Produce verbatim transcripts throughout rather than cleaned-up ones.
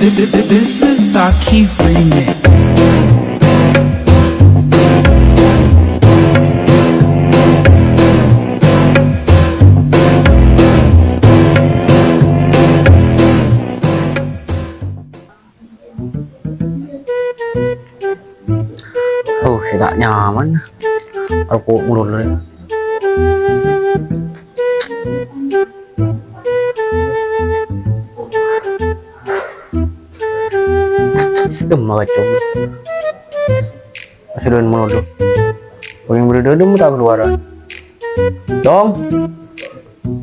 This is Saki Remix. Oh, sè ta' nyaman. Roko' mulu, lho. Dem, apa, Cong? Masih doyan mulu, lho. Paling berdua dem tak keluaran. Cong.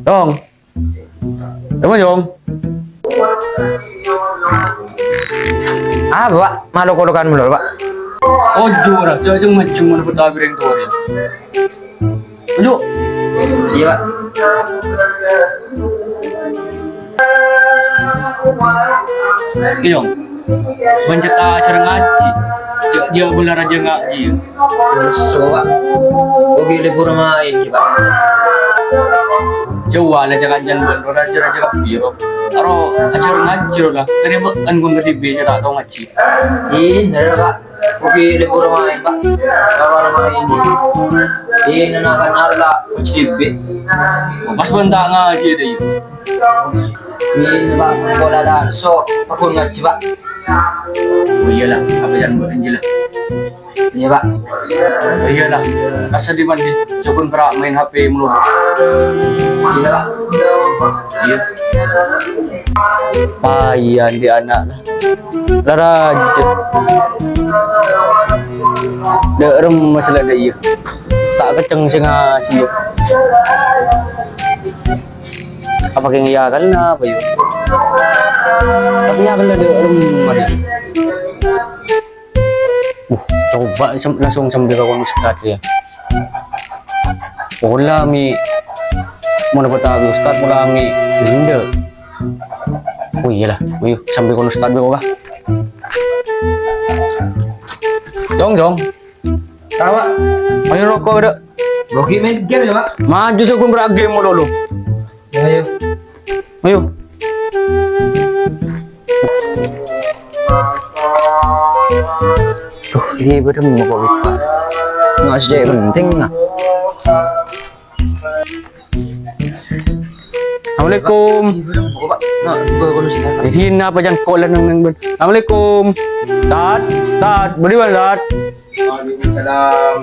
Cong. Apa, Jong? Ah, Pak, malu kolokan mulu, Pak. Ojo, ora, cok, cok, majeng mana foto abireng tuh, ya. Ojo. Iya, Pak. Iya, Jong. Mencet ajar ngaji. Cek dia belar aja ngaji. Terus, Pak. Oke, libur main, Pak. Coba lah, jangan-jangan bener ajar aja piro. Aro ajar ngaji lah. Kene kan gun ketibe, saya tak tahu ngaji. Ih, bener, Pak. Oke, libur main, Pak. Kalau main, ih, nana kan arla ketibe. Pas bentak ngaji deh. Ih, Pak, bola langsung. Aku ngaji, Pak. Oh iyalah, apa yang buat Angela? Iya, Pak. Oh iyalah, kasih di mana? Coba pernah main H P mulu. Iya, Pak. Iya. Payan di anak. Lara aja. Dek rem masalah dek iya. Tak keceng sing ngaji, ya. Apa keng iya kali na apa, ya? Tapi iya kali dek rem, mari. Uh, coba sem-, langsung sambil ke Ustad ya. Pola mi, mau dapat tahu Ustad, pola mi, enggak. Oh iyalah, ayo sambil ke Ustad dulu kah? Jong, Jong. Tawa. Ayo rokok, Dek. Bogi main game ya, Pak? Maju, saya pun berak game mulu, lo. Ya, ayo. Ayo. Duh, ini bener mau kok lupa. Nggak sih penting, nah. Assalamualaikum. Ini apa jangan kok leneng neng ben. Assalamualaikum. Tat, tat, beri bang tat. Waalaikumsalam.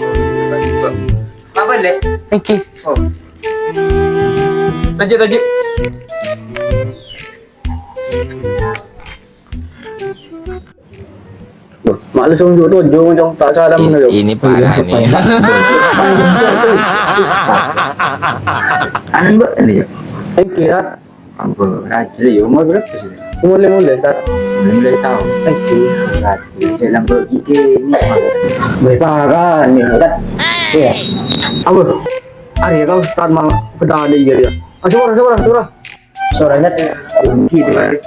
Apa, Lek? Thank you. Oh. Lanjut, lanjut. Loh, mak langsung jujur, jujur, jujur, tak salam. I-, ini parah nih. Anu, Mbak, ini ya. Thank you, Tat. Ampun, rajin ya, umur berapa sih? Umur lima belas, Tat. Lima belas tahun. Thank you. Rajin, saya lambok gigi ini. Baik, parah nih, Tat. Iya. Apa? Hari ya, kau start mau ke dalam dia, ya. Ah, syukur, syukur, syukur. Suaranya gitu, Pak.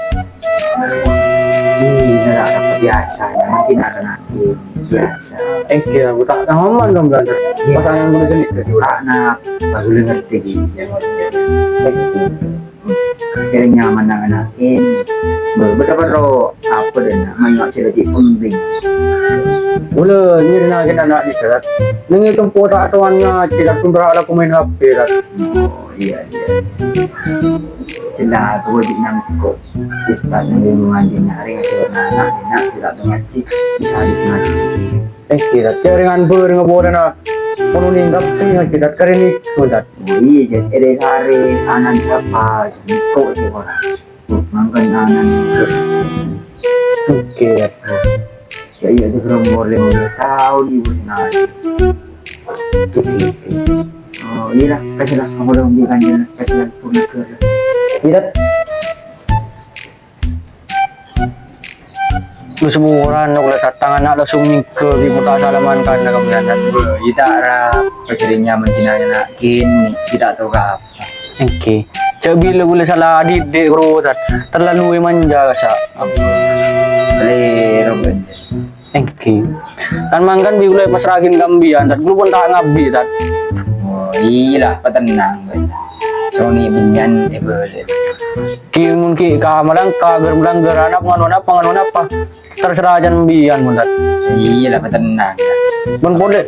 Ini nggak ada biasa, ya. Mungkin ada nanti biasa. Engke, aku tak nyaman dong, Bang. Iya. Pasangan gue sendiri. Anak, aku ngerti, gitu. Engke. Kira nyaman nang anak ini. Be-, betapa ro, apa deh, nak? Main nggak sih lagi penting. Mula nyerinakin anak di darat. Neng itu kota tuan ngaji, dak pun berharap main H P, dak. Oh, iya, iya. Jelas, aku wajib nangkep. Ustaz yang mengaji nyari, ngasih anak, enak, tidak mengaji, bisa ngaji. Eh, kira jaringan ber ngebodan, ah. Mau ningkap sih, ngaji, dak, karen itu, dak. Oh, iya, Jet. Ere sare, anan siapa? Kok sih, orang? Mangkana anan. Oke, ya. Ya, iya, di umur lima belas tahun, ibu senang. Oke, oke. Oh, iya lah, kasih lah, kamu udah memberikan jalan, kasih lah, pun ke. Iya. Lu semuran, lu datang anak langsung mingke, gitu, tak salaman karena kamu anak. Iya, tak rap, kecilnya mencintai anak kini, tidak tahu apa. Engke. Cak bilâ ghulâ sala didik, Bro, Tat. Terlalu manja, Sa. Lero, Ben. Engke. Kan mangkana bi' ghulâ pasraghin ka embiyan, Tat. Ghulâ pon ta' ngabdi, Tat. Oh, iya lah, apa tenang, Ben. Soni bânnya'an èbâli. Ki, mon ki' ka malangka, ghâr-malangghâr, anapa nganu, anapa nganu, anapa? Terserah jhân bi'ân, mon, Tad. Iyâ la, patennang. Bân polè,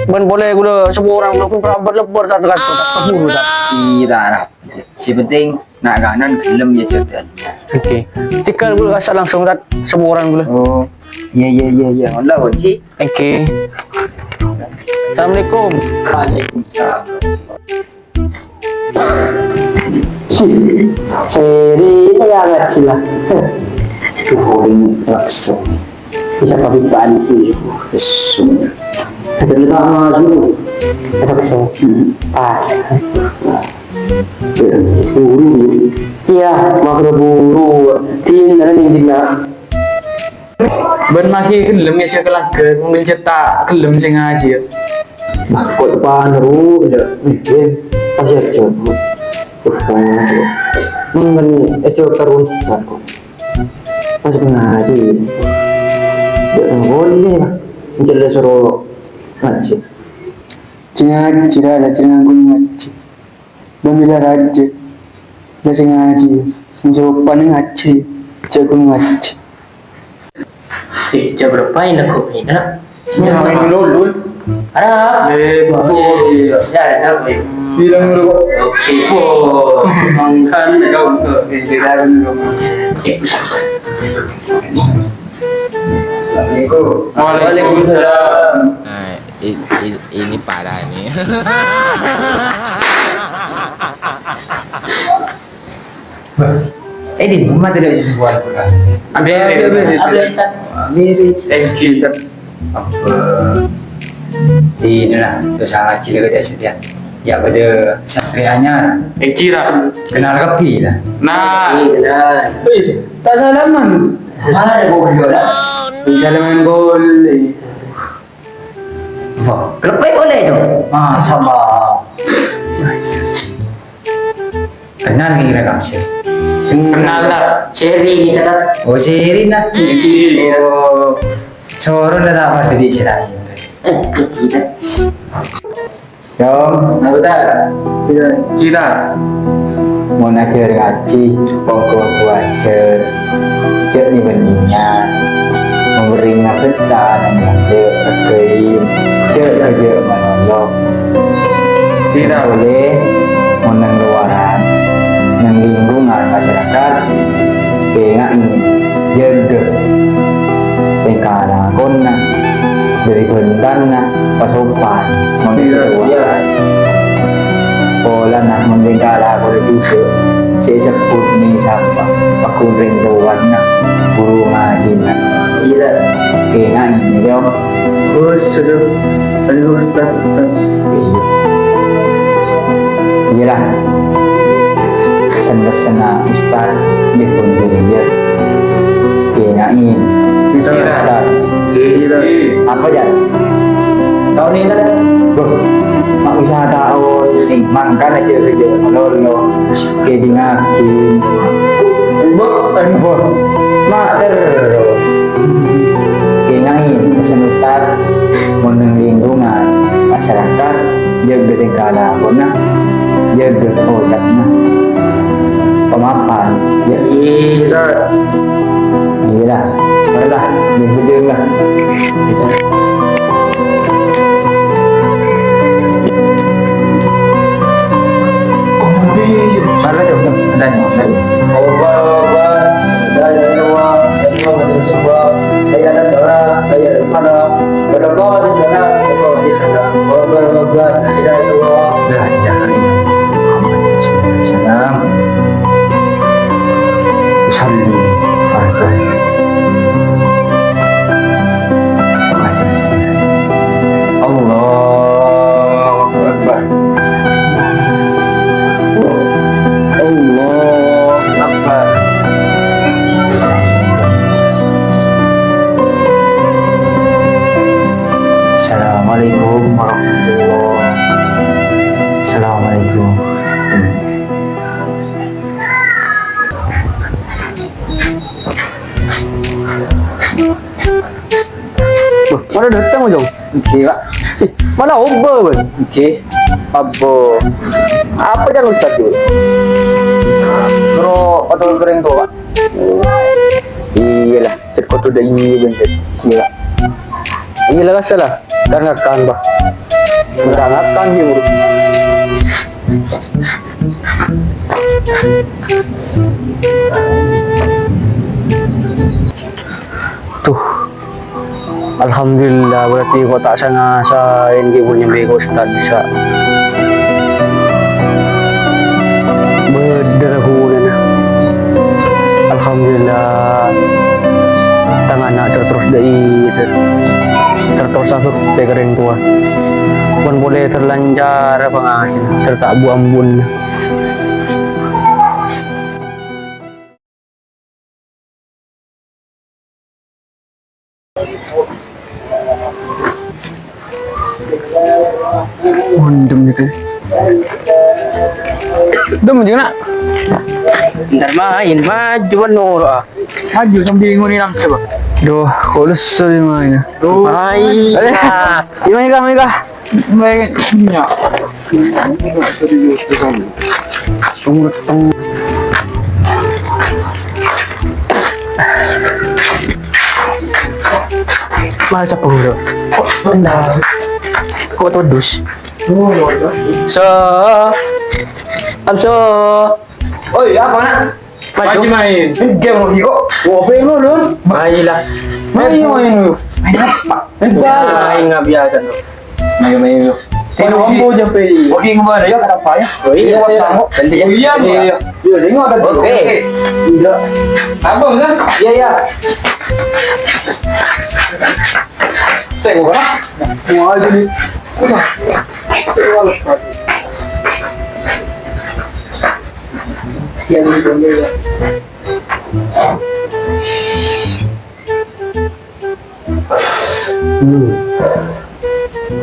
bân polè ghulâ saporana, ghulâ pon kerabat lebbâr, Tad, Tad, Tad, keburu, Tad. Iyâ, Tad. Sè pentèng, na'-kana' ghellem, yâ, jhâ'. Oke. Tèngghâl ghulâ kassa' langsung, Tad, saporana ghulâ. Oh, iyâ, iyâ, iyâ, iyâ. Oke. Oke. Assalamualaikum. Waalaikumsalam. Siri, ini ya, ngaji lah. Tuh, ini langsung. Bisa pabibaan itu. Sesungguhnya. Ada lu tak mau suruh. Ada kesel. Hmm. Ah. Buru. Iya, makro buru. Tin, ada yang dina. Bân maghi ghellem ngajhâk langghâr, mon ghânèka ta' ghellem sè ngajhi, yâ. Nah, kok depan ru, iyâ, iyâ, pas yâ, coba. Uh, pas. Mungkin itu terus, aku. Pas ngajhi. Yâ, boleh, Pak. Jelas suruh ngajhi. Jâ' ngajhi, ra, ra, jâ' nganggu ngajhi. Bân bilâ rajâ, la sè ngajhi, mon sè bapa'na ngajhi, jâ' ghun ngajhi. Eh, jam berapa ini kok ini, nak? Ya, main lulul. Arab. Eh, buku. Iya, ya, ya, ya. Bilang dulu. Oke. Oh, makan dong. Oke, bilang dong. Assalamualaikum. Waalaikumsalam. Nah, i-, i-, ini parah nih. Bah, eh, di rumah tidak sih buat. Ambil, ambil, ambil. Ambil, Ustaz. Ambil. Eh, kita. Apa? Inilah, terus ngaji lagi dia setia. Ya, pada santrinya. Eh, kira. Kenal kopi lah. Nah. Iya. Wis, tak salaman. Mari, Bu, dulu lah. Salaman boleh. Wah, klep boleh itu. Masya Allah. Kenal ngghi, Kang Sir? Kenal, Tad. Seri ngghi, Tad. Oh, Seri, Tad. Ngghi. Oh, soro la ta' padâ bi' sè laèn. Eh, ngghi, Tad. Yong. Apa, Tad? Iya. Ngghi, Tad. Mon ajhâr ngajhi, pongko ajhâr. Jhâ' nè-bânnè, memberi ngabhânta neng ngangghuy, jhâ' ghâjâ' manolong. Tidak boleh mon neng lowaran, neng lingkungan masyarakat, kaènga'è, jâgâ tèngka lakona, dhâri bhântana, pasopan, mon neng lowaran. Polana mon tèngka lakona jhughân sè èsebbhut mè' sapa, paggun rèng towana, ghuru ngajhina. Iyâ, Tad. Kaènga'è, yâ. Ghus, aduh. Aduh, Ustaz, Ustaz. Iyâ. Iyâ la. Sen-pessenna Ustaz, ngghi, pon, iyâ. Kaènga'è. Iyâ, Ustaz. Iyâ. Apa, Jan? Taon nèka, Tad? Bâh, ma' bisa taon nèka, mangkana jhâ'-ghâjâ' malolo. Kèdingngaghi. Bâh, bâh, master. Kaènga'è, pèssèna Ustaz, mon neng lingkungan masyarakat, jâgâ tèngka lakona, jâgâ oca'na. Pamapan, yâ. Iyâ. Iyâ la, mara la, jâgâ, jâgâ la. Mara la, jâgâ, jâgâ. Allahu Akbar. La ilaha illallah. Allahu Akbar. Hayya 'alas shalah, hayya 'alal falah. Qad qamatis shalah, qad qamatis shalah. Allahu Akbar, Allahu Akbar. La ilaha illallah. La ilaha illallah. Muhammad Rasulullah sallallahu alaihi wasallam. Usalli fardan. Allahu Akbar. Allahu Akbar. Assalamualaikum warahmatullahi. Assalamualaikum. Wah, mana datang, Jong? Oke, Pak. Eh, mana Obbo, Bang? Oke. Obbo. Apa jhâ' Ustad, Jul? Terro kodhu orèng towa, Pak? Iyâ la, cè' kodhu dâ' iyâ, Bân, cè'. Iyâ, Pak. Iyâ la, kassa la. Kan ngakan, Pak. Ngakan, iyâ, Bro. Duh. Alhamdulillah, berarti ko' ta' sanga-sanga ghi' bun nyambi ka Ustad bisa. Bhender ghunana. Alhamdulillah, tang ana' ter-, terros dâ' iyâ, ter-, ter-, terros asotte ka orèng towa. Pon polè terlancar pangajiyân, ter-, ta' bu-ambun. Mondhem itu. Dem, jeng, Nak. Bentar main, maju, anu, ah. Maju, sambil nguni langsung, Pak. Duh, kok lesu ya main. Duh. Main. Aduh. Gimana, Kak? Gimana, Kak? Banyak. Tunggu, tunggu. Mana capung, Bro? Kok enggak? Kok todus? So, Amso. Oh iya, apa, Nak? Maju. Maju main. Ini game lagi kok. Wah, apa yang lu, lu? Main lah. Main, main lu. Main apa? Main bola. Main nggak biasa tuh. Main, main lu. Main apa aja, Pe? Oke, kemana ya? Kata apa ya? Oh, iya, iya. Sama. Ganti ya. Oh, iya, iya. Iya, dia nggak ada. Oke. Iya. Abang, kan? Iya, iya. Tengok, kan? Wah, jadi. Wah. Iya, iya, iya. Hmm.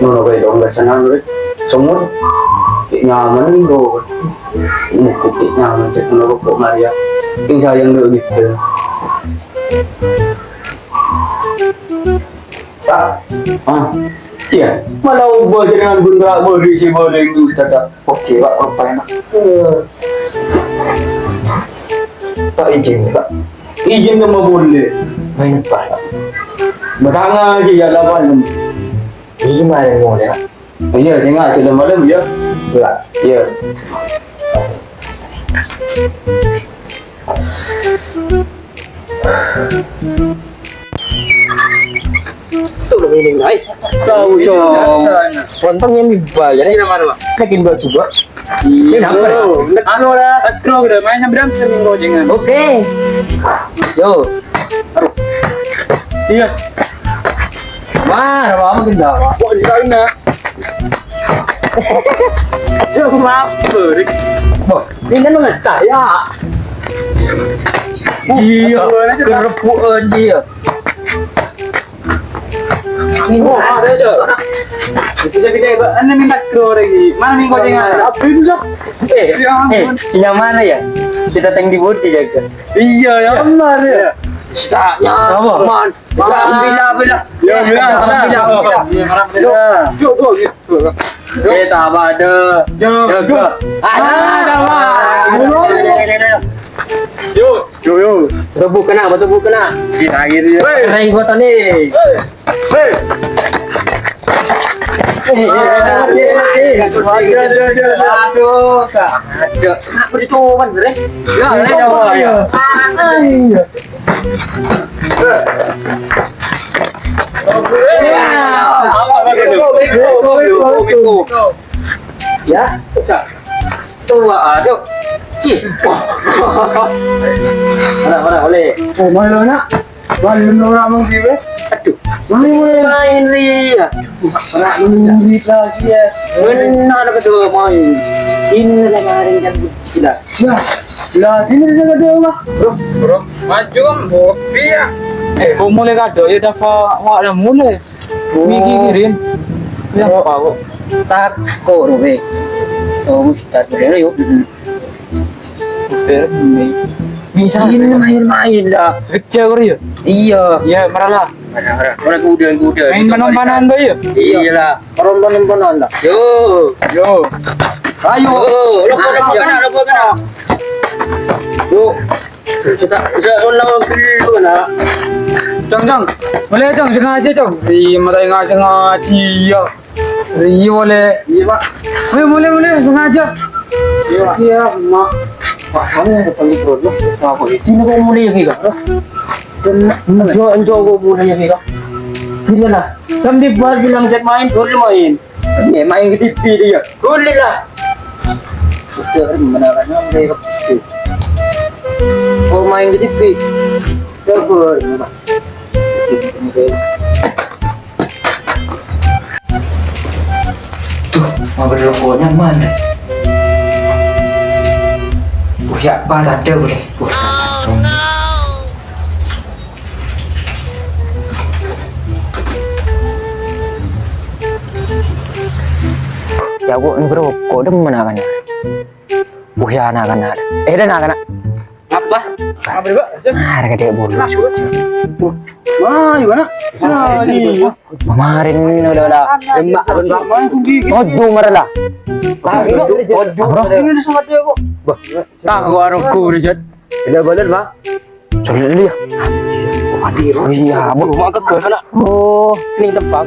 Ngono kaè dong, biasana, Bro. Semut. Cè' nyaman, Bro. Ini kok cè' nyaman, cè' ngono kok, Maria. Ini sayang dulu gitu. Pak. Ah. Iya. Malah ubah jenengan bun ra bodi si boleh itu, Ustaz. Oke, Pak, apa enak? Eh. Pak, izin, Pak. Izin sama boleh. Main apa, Pak? Bertanya aja ya, lawan. Iya, main boleh, Pak. Iya, saya nggak sudah malam ya. Iya. Iya. Tuh, udah ini, ay. Tahu, Cok. Biasanya. Pontongnya nih, Bal, ya. Ini mana, Pak? Bikin buat juga. Iya. Ini apa, Pak? Anu lah, Bro, udah main jam berapa seminggu, jangan. Oke. Yo. Aduh. Iya. Wah, apa, apa, kita? Kok di sana? Yo, maaf, Bro. Wah, ini kan nggak ya. Iya, kerepuan dia. Minggu ada aja. Itu saya gede, Pak. Anda minta keluar lagi. Mana minggu aja nggak ada? Apa itu, Cok? Eh, ya ampun. Eh, yang mana ya? Kita teng di bodi jaga. Iya, ya benar ya. Iya. Apa? Man. Alhamdulillah, alhamdulillah. Ya, ya. Alhamdulillah, alhamdulillah. Iya, alhamdulillah. Yuk, yuk, yuk, yuk. Kita pada jaga. Ada, ada, Pak. Yuk. Yo, yo. Betul bukan, ah? Betul bukan, ah? Di akhir ya. Hei. Keren gua tadi. Hei. Eh, eh, eh, eh. Aduh, aduh, aduh, aduh. Aduh, Kak. Aduh. Kenapa dituan, Bre? Ya, ya, ya, ya. Ah, iya. Ya. Apa, apa, apa? Beko, beko, beko, beko. Ya. Tua, aduh. Cih. Mana, mana, boleh. Oh, main lo, Nak. Main lo, Nak, Mang Siwe. Aduh. Main, main. Main, Ria. Nak, main lagi ya. Benar, kedua main. Ini kemarin kan gila. Ya. Lah, ini bisa kedua, Pak. Bro, bro. Maju, Om. Kopi ya. Eh, kok mulai kado ya, dapat wak lah mulai. Miki kirim. Ya, apa kok? Tako, Robe. Oh, Ustaz, bener, yuk. Bener, ini. Bisa. Ini main-main, dah. Kecil, kok, ya? Iya. Iya, marah lah. Marah, marah. Marah kuda, kuda. Main panon-panon, Mbak, ya? Iya lah. Panon-panon, panon lah. Yo. Yo. Ayo. Oh, loppo, loppo, kena, loppo, kena. Yuk. Kita, kita ulang dulu, kena. Cong, Cong. Mulai, Cong, sengaja, Cong. Iya, mulai nggak sengaja, ya. Iya, boleh. Iya, Pak. Ayo, mulai, mulai, sengaja. Iya, Pak. Iya, Mak. Wah, sana ada paling produk. Apa itu? Ini kok mulai, ya, Kak? Enjo, enjo, kok mulai, ya, Kak? Gini lah. Kan dibuat bilang, "Jangan main," boleh main. Ini main ke T V dia. Boleh lah. Sudah, mana kan, sampai ke situ. Oh, main ke T V. Coba. Tuh, mau beli rokoknya mana? Uh, ya, apa tadi boleh? Uh, salah. Ya, kok ini rokok demen akan. Wah, ya, anak-anak. Eh, dan anak-anak. Apa? Apa, Pak? Nah, ada gede bulu. Nah, suruh. Wah, gimana? Nah, iya. Kemarin ini udah, udah. Emak, abang, Pak. Ojo, marah lah. Ojo. Apa? Ini udah sama dia kok. Bah, tak gua rokok udah, Jad. Tidak boleh, Pak. Sorry dulu ya. Oh, iya, Bu. Rumah kekal, anak. Oh, ini tempat.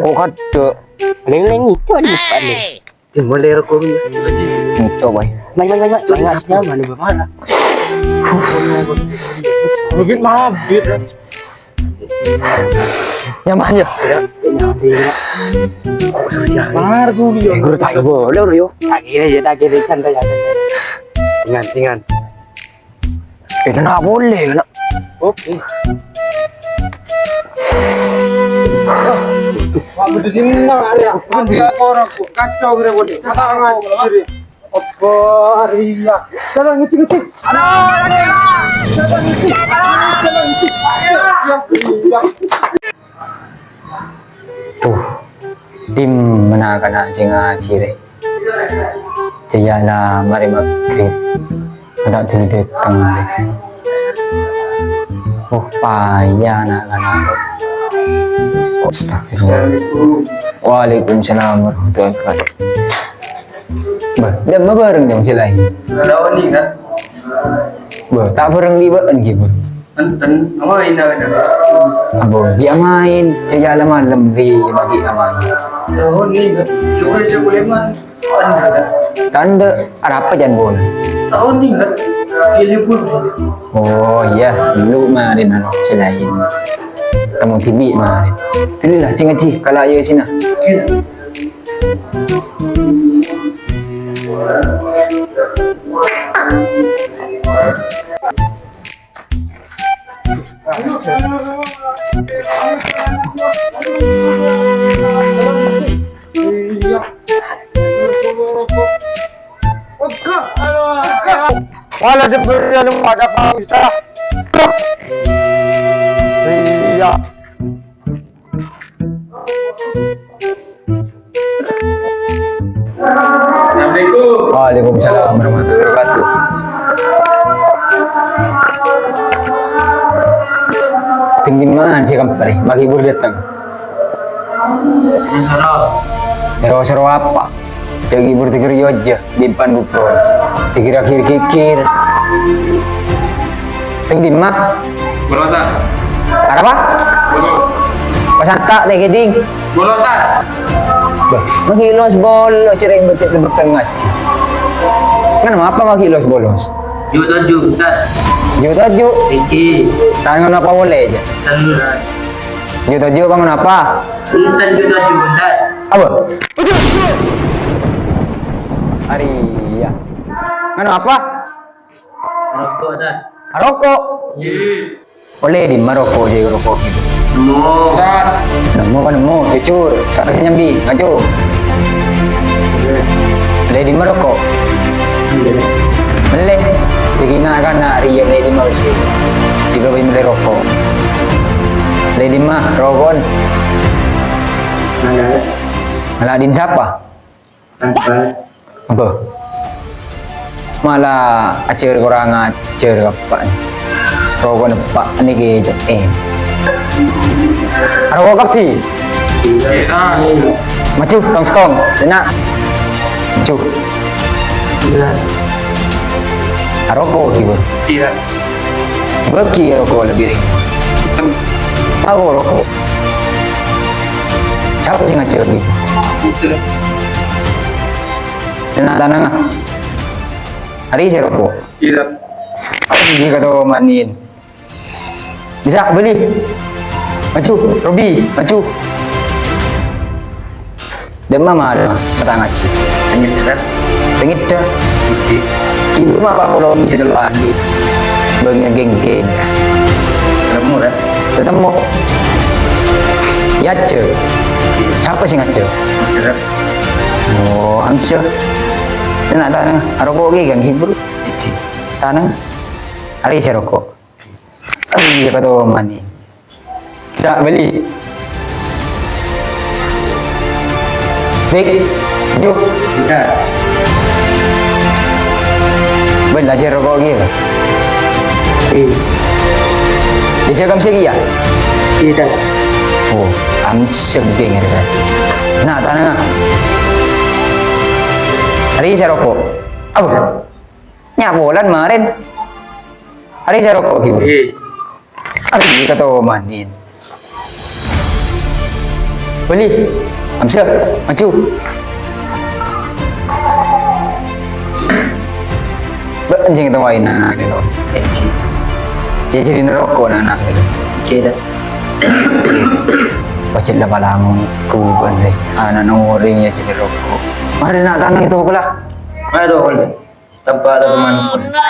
Oh, kado. Leng-leng itu aja, Pak, nih. Ya, mulai rokok. Coba ya. Main, main, main, main. Main, main, main, main, main. Mungkin mabit. Nyaman ya? Ya, nyaman. Mar, guru, ya. Eh, guru, tak boleh, yo. Tak kira ya, tak kira, santai, santai. Ingat, ingat. Eh, nggak boleh, nak. Oke. Wah, bener ini, Nang, ya. Kacau, kacau, kacau, kacau. Apa, iya. Jangan ngecil-ngecil. Aduh, aduh, aduh. Jangan ngecil. Aduh, jangan ngecil. Aduh, iya. Tuh, dimma na'-kana' sè ngajhi rè? Jâ' la marè maghrib, ta' dhuli dâteng rè. Oh, paya na'-kana' rè. Astagfirullah. Waalaikumsalam warahmatullahi wabarakatuh. Bâh, dimma bhâreng jhâ' sè laèn? Taon nèka. Bâh, ta' bhâreng bi' bâ'na ghi, Bur. Enten, amaèn aja. Abâ, ghi' amaèn. Jâ' la malem, ghi' bâgi amaèn. Taon nèka. Coba, coba, Leman. Tandhâ, arapa jhân, Bun? Taon nèka. Ghi' libur. Oh, iyâ. Lu marèn, anu, sè laèn. Tèmo dhibi' marèn. Alhamdulillah, cèng ajhi, kala ayo sèna. Iyâ. Wala sebenarnya lu pada Pak Ustaz. Iya. Assalamualaikum. Waalaikumsalam warahmatullahi wabarakatuh. Tinggi mana sih kampare? Bagi bur datang. Sero-sero apa? Jâ' ghi' bur tèkèr iyâ jâ', bi' pan bupron. Tèkèr akhir kèkèr. Tèng dimma? Bolosa. Arapa? Bolosa. Pas anta' tè kèding. Bolosa. Bâh, maghi' los bolos, sèrèng bâcè' lèbâtan ngajhi. Ngèn apa maghi' los bolos? Jhu' toju', Ustaz. Jhu' toju'? Iki. Tangan apa boleh aja? Tangan. Jhu' toju' bângon apa? Enten jhu' toju', Ustaz. Apa? Ari, iyâ. Nganu apa? Roko', Ustaz. Roko'? Iyâ. Ollè dimma roko' jâ' roko' ghi'? Nemmo. Ustaz. Nemmo apa nemmo? Jujur. Sekarang saya nyambi. Maju. Ollè dimma roko'? Mellè. Jâ' ghi' na'-kana' rèya mellè dimma bessè. Jâ' ghi' mellè roko'. Mellè dimma roko'en? Ngala' dhin sapa? Apa? Mala ajhâr korang ajhâr apa? Roko'en eppa' nèka cè', eh. Roko' kabbhi. Maju, tong-setong, kèna. Cuk. Iyâ. Aroko', Ki, Bro. Iyâ. Bâgi aroko' lebbi rèng. Tao aroko'. Sapa sè ngajhâr, Ki? Iyâ. Tenang, tenang, ah. Arèya sè roko'. Iyâ. Apa sih kata manin? Bisa beli. Maju, Robi, maju. Dâ' emma, dâ' emma, kata ngajhi. Tengedda, Rat. Tengedda. Oke. Kini mah Pak Polo ini sudah lagi. Bagi geng-geng. Ketemu, Rat. Ketemu. Ya, Cek. Oke. Sapa sè ngajhâr? Mas Rat. Oh, Hamzah. Tenang, tenang. Aroko' ghi kan, hibur. Oke. Tenang. Arèya sè roko'. Iyâ, kata manin. Sa' beli. Dik, yuk. Iyâ. Bân, lajâr roko' ghi, Bân. Iyâ. Iyâ, jâgâ mesti ghi, yâ? Iyâ, Dak. Oh, amsek geng, yâ, Dak. Nah, tenang. Arèya sè roko'. Apa? Nya' polana marèn. Arèya sè roko' ghi. Iyâ. Arèya kata manin. Beli. Hamzah, maju. Bâ' anjing itu main anak itu. Ya jadi neraka anak itu. Oke dah. Pajhât la palangon ku bân rè. Ana' orèng ya jadi roko'. Mari nak tanang itu kala. Mana tuh, Kol? Tepat atau teman?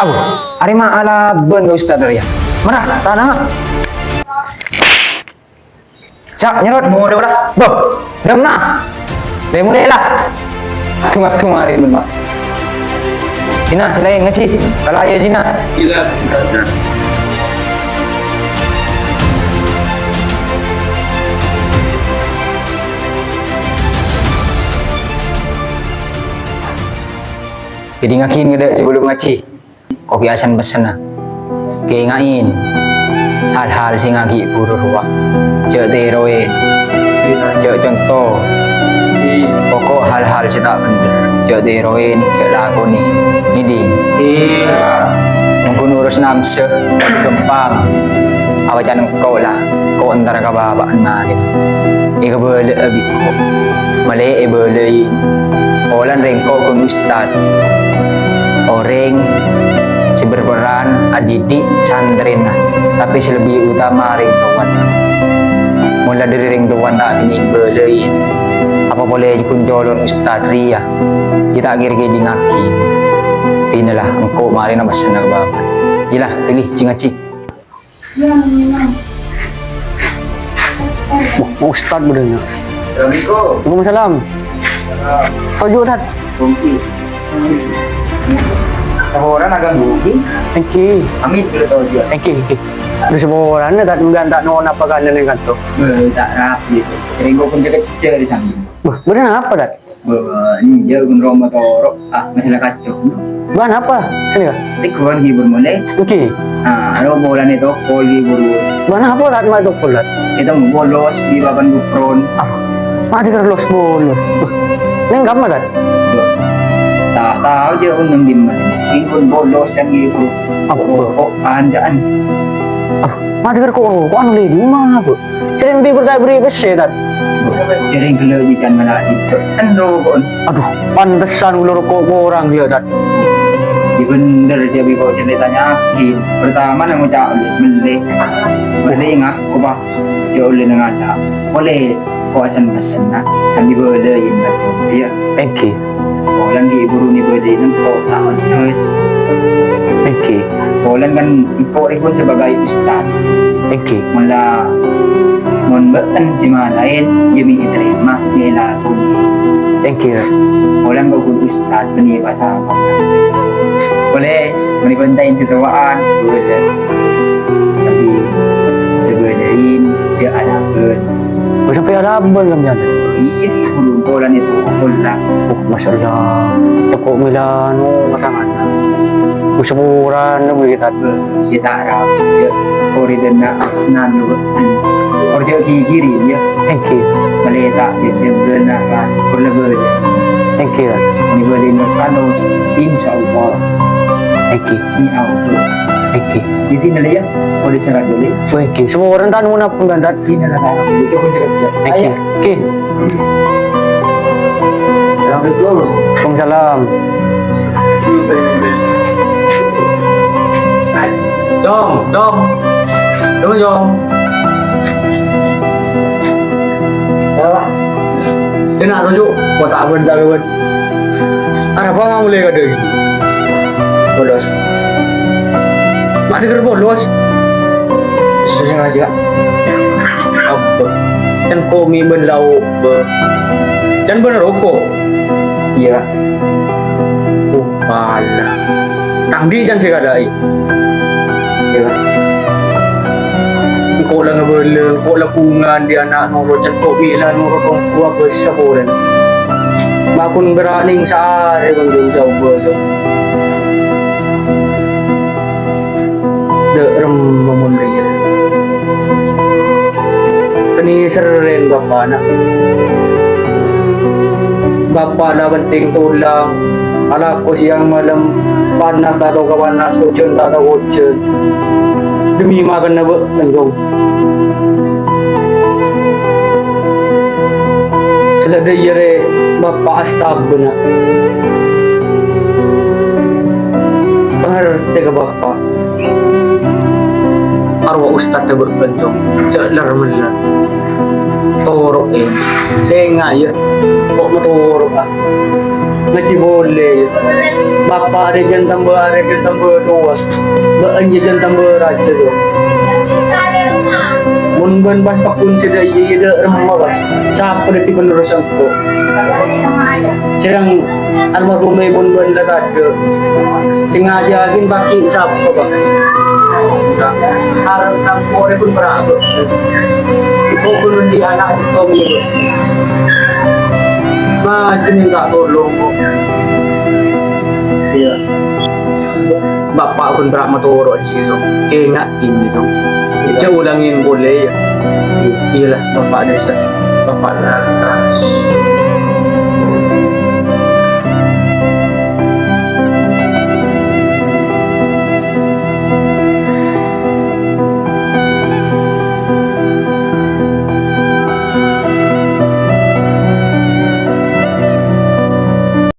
Abu, arè ma' alabân ka Ustad rèya. Mara, tanang. Cak, nyerot. Mau udah, udah. Boh, dâmma. Dâmma la. Tunggu, tunggu, hari ini, Pak. Sina, selain ngaji. Kalau aja Sina. Iya. Jadi ngaji ngghi dâ' sebelum ngaji. Kopi asan pessenna. Kènga'è hal-hal sè ngaghi' buru rowa. Jhâ' tèrowè. Jhâ' conto. Pokok hal-hal sè ta' bhender. Jhâ' tèrowè, jhâ' lakonè. Ngèdhing. Iyâ. Mon ghun urus nafsu, ghâmpang. Abâcana engko' la. Ko' entara ka bapa'na malè. Èkabâlâ'â bi' ko'. Malè èbâlâi. Polana rèng ko' ghun ustad. Orèng sè berperan adidik santrèna, tapè sè lebbi utama rèng towana. Mon la dâri rèng towana ta' kèngèng bâlâi, apa polè ghun colon ustad rèya, iyâ ta' kèra kèdingngaghi. Bhina la, engko' marèna pessenna ka bapa'. Iyâ la, tolè, jhâ' ngajhi. Wah, Ustad bener. Assalamualaikum. Waalaikumsalam. Salam. Toju', Tad. Bungki. Saporana ganggu, Ki? Èngghi. Amit, Ki, toju'. Èngghi, èngghi. Aduh, saporana, Tad, mbiyan ta' nona apa kanna neng kanto. Beh, ta' rapi. Rèng ko' pun kecil di sana. Wah, bener apa, Tad? Bâh, iyâ, ghun roma toro', ah, masalah kacco. Bâh, napa? Sini, Kak. Tèghuwân ghi' buru molè. Èngghi. Ah, aro polana tokol ghi' buru. Bâh, napa, Tat, ma' tokol, Tat? Kita mau bolos di papan gupron. Ah, ma' dikar los bolos. Bâh, neng kamma, Tat? Bâh, ta' tao jâ' undang dimma. Ingkon bolos kan ghi' buru. Apa? Kok anda'an. Ah, ma' dikar ko', ko' anu lè dimma, Bâh? Sering bi' berta' beri pèssè, Tat. Sering gelo ikan mana di enro kon. Aduh, pantesan ulo roko' korang ya, Tat. Di bener jâ' bi' ko' cerita nyakit. Pertama nang ngucap beli. Beli ngak, apa? Jâ' olle nang ada. Olle ko' asan pesen, nah. Sambil boleh, ya. Èngghi. Polana ghi' buru nèbâdâi engko' ta' ontos. Èngghi. Polana kan engko' rèya pon sebagai ustad. Èngghi. Mon la, mon bâ'en sè malaèn, iyâ mè' ètarèma, mè' èlakonè. Èngghi. Polana engko' ghun ustad, bânnè pasapa. Polè, bânnè bântaèn sè towa'an, boleh. Tapè, jâgâ dâin, jâ' alabân. Oh, sampè' alabân sampèyan? Iyâ, ghun polana itu, pola. Oh, masyaallah. Tako' mèla anu, pasangan. Oh, saporana, Bu, kita. Kita harap, jâ', kori dena asnan, Bu. Kori jâ' gigiri, ya. Èngghi. Malè ta', jâ', jâ', bâna, kan. Kori lebih. Èngghi. Oke, Pak. Ini boleh Mas Anu, insya Allah. Oke. Ini auto. Oke. Jadi, nanti ya, boleh serah boleh. Oke, semua orang tak nuna penggantat. Ini lah, Kak. Coba kerja. Oke. Ayo. Oke. Assalamualaikum. Waalaikumsalam. Dong, dong. Dong, dong. Apa? Kena tunjuk kotak benda kawan. Arapa ngamulai kadang? Bolos. Mati ker bolos. Sengaja. Apa? Kan komi ben lau. Can bâ'na roko? Iyâ. Oh, pala. Tang dhi' can sè kadhâ'i? Iyâ. Engko' la ngabâlâ, engko' la bhungan dhi' ana' noro' can ko' bi' la noro' tongkowa bâsa polè. Makon bârâ' nèng saarè bân jhâu-jhâu bâsa. Dâ' remma mon rèya. Kènè' serrèn bappa'na. Bappa' la bhântèng tolang, alako sèyang malem, panas ta' tao kapanas, ojhân ta' tao ojhân. Demi makanna bâ' enjong. Sè la dâ' iyâ rè bappa' astabâna. Pangartè ka bappa'. Arwah ustad dâ' bâ' bânjong, jhâ' lèr-mellèr. Toro'è. Sènga', yâ. Ko' matoro'a. Ngajhi polè, yâ. Bappa' arè jân tamba, arè jân tamba towa. Bâ'ân jân tamba rajâ, yâ. Mon bâ'ân pas paggun sè dâ' iyâ, iyâ dâ' remma, pas. Sapa dhâddhi penerus engko'? Sèrèng almarhum èbun bân la tadâ'. Sè ngajhâ'aghi paghi' sapa, Bâ'? Harap kampore pon pera', Bâ'. Engko' pon andi' ana' sèttong, Bâ'. Majhâ mènta tolong, kok. Iyâ. Bappa' pon pera' matoro' jiyâ, Tong. Kènga' kènè', Tong. Jhâ' olangè polè, yâ. Iyâ la, Bappa' dâsa. Bappa' la.